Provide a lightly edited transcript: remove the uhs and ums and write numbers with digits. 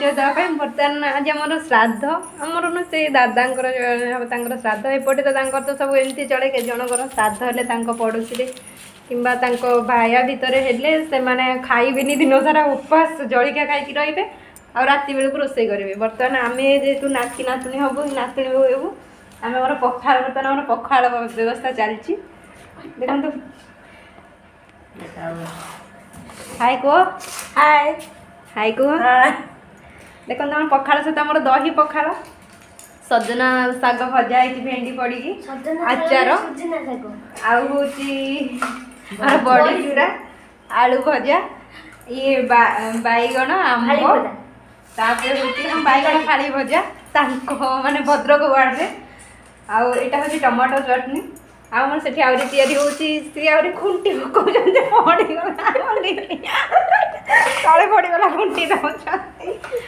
ଦେବା ପାଇଁ। ବର୍ତ୍ତମାନ ଆଜି ଆମର ଶ୍ରାଦ୍ଧ, ଆମର ନୁହଁ, ସେଇ ଦାଦାଙ୍କର ଜଣେ ହେବ, ତାଙ୍କର ଶ୍ରାଦ୍ଧ। ଏପଟେ ତ ତାଙ୍କର ତ ସବୁ ଏମିତି ଚଳେ କି ଜଣଙ୍କର ଶ୍ରାଦ୍ଧ ହେଲେ ତାଙ୍କ ପଡ଼ୋଶୀରେ କିମ୍ବା ତାଙ୍କ ଭାୟା ଭିତରେ ହେଲେ ସେମାନେ ଖାଇବେନି, ଦିନ ସାରା ଉପାସ, ଜଳିଖିଆ ଖାଇକି ରହିବେ ଆଉ ରାତି ବେଳକୁ ରୋଷେଇ କରିବେ। ବର୍ତ୍ତମାନ ଆମେ ଯେହେତୁ ନାତି ନାତୁଣୀ ହବୁ, ନାତୁଣୀ ବୋହୂ ହେବୁ, ଆମେ ଆମର ପଖାଳ, ବର୍ତ୍ତମାନ ଆମର ପଖାଳ ବ୍ୟବସ୍ଥା ଚାଲିଛି। ଦେଖନ୍ତୁ। ହାଇ କୁହ। ହାଏ। ହାଇ କୁହ। ଦେଖନ୍ତୁ, ଆମ ପଖାଳ ସହିତ ଆମର ଦହି ପଖାଳ, ସଜନା ଶାଗ ଭଜା ହେଇଛି ଭେଣ୍ଡି ପଡ଼ିକି, ଆଚାର, ସୁଜନା ଶାଗ। ଆଉ ହେଉଛି ଆମର ବଡ଼ି ଚୁରା, ଆଳୁ ଭଜା, ଇଏ ବାଇଗଣ, ଆମ୍ବ। ତାପରେ ହେଉଛି, ହଁ, ବାଇଗଣ ଫାଳି ଭଜା ତାଙ୍କ ମାନେ ଭଦ୍ରକ ୱାର୍ଡ଼ରେ। ଆଉ ଏଇଟା ହେଉଛି ଟମାଟୋ ଚଟଣି। ଆଉ ଆମର ସେଠି ଆହୁରି ତିଆରି ହେଉଛି। ସିଏ ଆହୁରି ଖୁଣ୍ଟି ପକାଉଛନ୍ତି, ପଡ଼ିଗଲା, ତଳେ ପଡ଼ିଗଲା, ଖୁଣ୍ଟି ଦେଉଛନ୍ତି।